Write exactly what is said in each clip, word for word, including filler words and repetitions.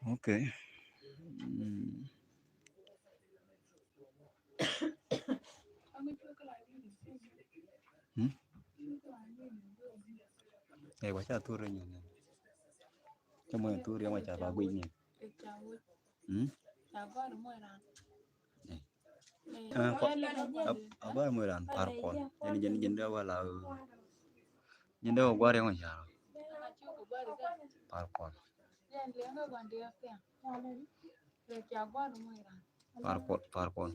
Okay. Mm. Hmm? Eh, wa ca thur nyɛ. Ca mɔ thur ya wa ca ba gwi nyɛ. Hmm? Eh. Eh, a ba mɔ ran par kɔn. Jɛn, jɛn, jɛn dee wala. Jɛn dee wa gwar ya wa ca. Par kɔn. Par kɔn, par kɔn.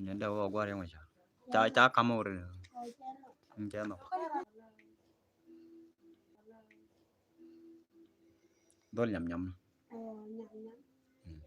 Jɛn dee wa gwar ya wa ca. Ca, ca kam wuri. Jɛn dee. Dhol nyam nyam. Mm.